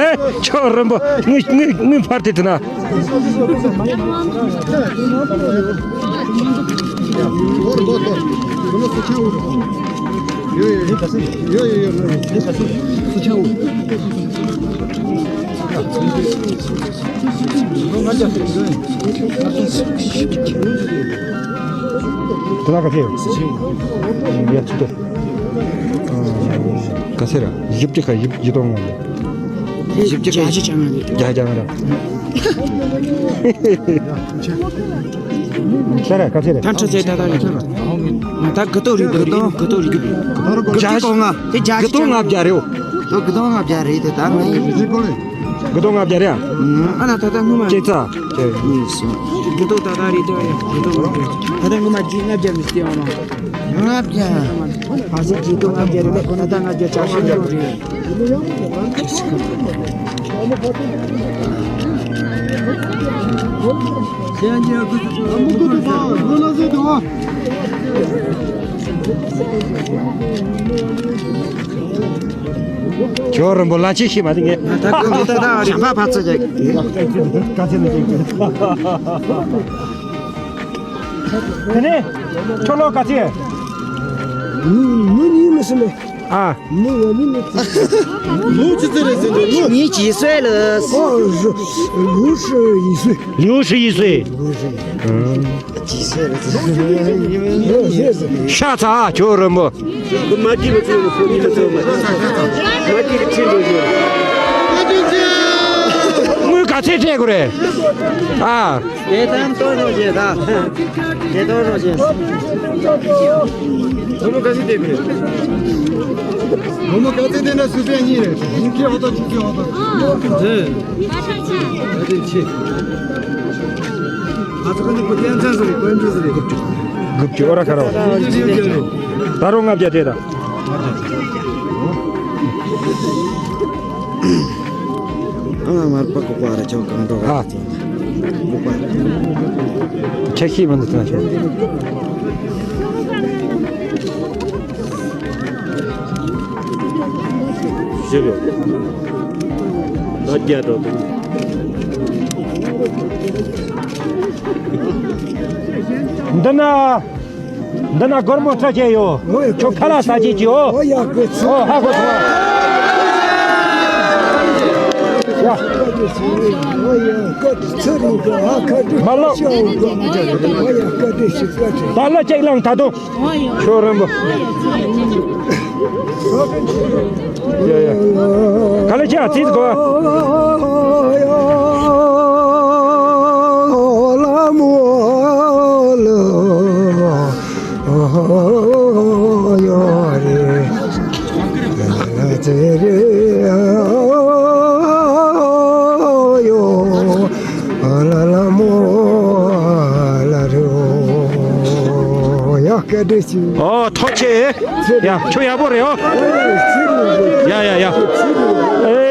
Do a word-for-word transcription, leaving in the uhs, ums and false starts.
ཨེ། ཁྱོད་རིན་པོ་དངུལ་དངུལ་དངུལ་འཕར་དེ་དུ་ན། དེ་ལ་ག་ཚད་ཡོད། ཡ་ཚུད་དོ། ག་ཚད་ར། བཞི་བཅུ་ཁ་བཞི་བཞི་སྟོང་ལྔ་བརྒྱ། བཞི་བཅུ་ཁ་བརྒྱ་ཆ་ལྔ་བརྒྱ། བརྒྱ་ཆ་ལྔ་བརྒྱ། ས་ར་ག་ཚད་ར། ཐམས་ཅད་ཚད་ད་ད་རེད། ང་ད་དགུ་སྟོང་རེད། དགུ་སྟོང་། དགུ་སྟོང་རེད། དགུ་སྟོང་ལྔ་བརྒྱ་རེད། དགུ་སྟོང་ལྔ་བརྒྱ་རེད། ཨོ། དགུ་སྟོང་ལྔ་བརྒྱ་རེད་དེ་ད་ང་ཡིན། དགུ་སྟོང་ལྔ་བརྒྱ་རེད་ཨ། ཨ་ན་ད་ད་སྔོན་མ་ཅེ་ཚ། ཅེ། གཉིས་གསུམ། དགུ་སྟོང་ད་ད་རེད་དོ་ཡ། དགུ་སྟོང་ལྔ་བརྒྱ། ད་ད་སྔོན་མ་བརྒྱད་ལྔ་བརྒྱ་མི་སྟེར་བ་མ། ལྔ་བརྒྱ། ཕ་སེ་ཇི་ཏོ་ལྔ་བརྒྱ་རེད་ལེ། ད་ལྟ་ལྔ་བརྒྱ་བྱ་ཤི་ཡོད་རེད། ཁྱོད་རིན་པོ་ལ་ཅི་ཤི་མ་དེ་ངས། ད་ཁོ་འདི་ད་ད་རིམ་པ་ཕར་ཚུར་རྒྱག་དེ་ནས་ཁྱོད་ལོ་ག་ཚད། མི་མི་གཉིས་མི་སྲིད་ལེ། ཨ། མི་ང་མི་མི་ཚེ། ལོ་ཅི་ཚེ་རེད་ཟེར་འདུག་ལོ། ཉིས་བརྒྱད་སོས་ལ། ཨོ། ལུའུ་ཧྲི་ཡི་སུས། ལུའུ་ཧྲི་ཡི་སུས། ལུའུ་ཧྲི་ཡི་སུས། ཨ། ཅི་སོས་རེད་ཟེར། ལོ་ཤེས་ཟེར། ཤ་ཚ་ཁྱོད་རིན་པོ། མ་ཅི་ལ་ཚོད་ལ་ཚོད་ཉིད་ལ་ཚོད་མ། མ་ཅི་ལ་ཁྲིད་འགྲོ་རྒྱུ། དངུལ་ག་ཚད་སྤྲད་དགོས་རེད། ཨ། དེ་ཐམ་ཏོ་རོ་ཞེ་ད། དེ་ཏོ་རོ་ཞེ། སྒོར་མོ་ག་ཚད་སྟེར་དགོས། སྒོར་མོ་ག་ཚད་སྟེར་ན་སུས་པས་གཉིས་རེད། ཉིས་ཁེ་ཧོ་ཏོ་ཆུ་ཁེ་ཧོ་ཏོ། དེ། ད་དེ་ཆེ། ཨ་ཚོ་ག་ནི་ཀོ་ཏན་ཚན་ཟེར་རེད། ཀོན་ཏན་ཟེར་རེད། དགུ་བཅུ་ཨོ་ར་ཁ་ར་བ། ད་རུང་ལྔ་བརྒྱ་སྤྲད་ད། ཨ་མ་མར་པ་ཀོ་པ་ར་ཅོ་གང་འགྲོ་ག་ཨ། ཁྱེད་ཤེས་མི་འདུག་ཐོན་ཤོག་ཞེས་ཡོད། ད་རྒྱ་འགྲོ་འདུག་འདི་ན། འདི་ན་སྒོར་མོ་ཚ་ཅན་ཡོད། ཁྱོད་ཁ་ལག་ཟ་ཅེས་ཀྱི་ཡོད། ཨོ་ཡ་ཀི་ཚ། ཨོ་ཧ་གོ་ཐོང་། ཡ། ཨོ་ཡ་ཀི་ཚ་རིང་གི་ཧ་ཁ་དུ་མ་ལོ། ཨོ་ཡ་ཀི་དེ་ཞིག་ཀི་ཚ། ད་ལོ་ཅིག་ལང་ད་དུང་། ཁྱོད་རིན་པོ། ཡ་ཡ། ག་ལེ་ཅི་ཨ་ཙིས་གོ། ཨོ་ཐུགས་རྗེ་ཆེ། ཡ་ཁྱོད་ཡག་པོ་རེད་ཨོ། ཡ་ཡ་ཡ། ཨེ།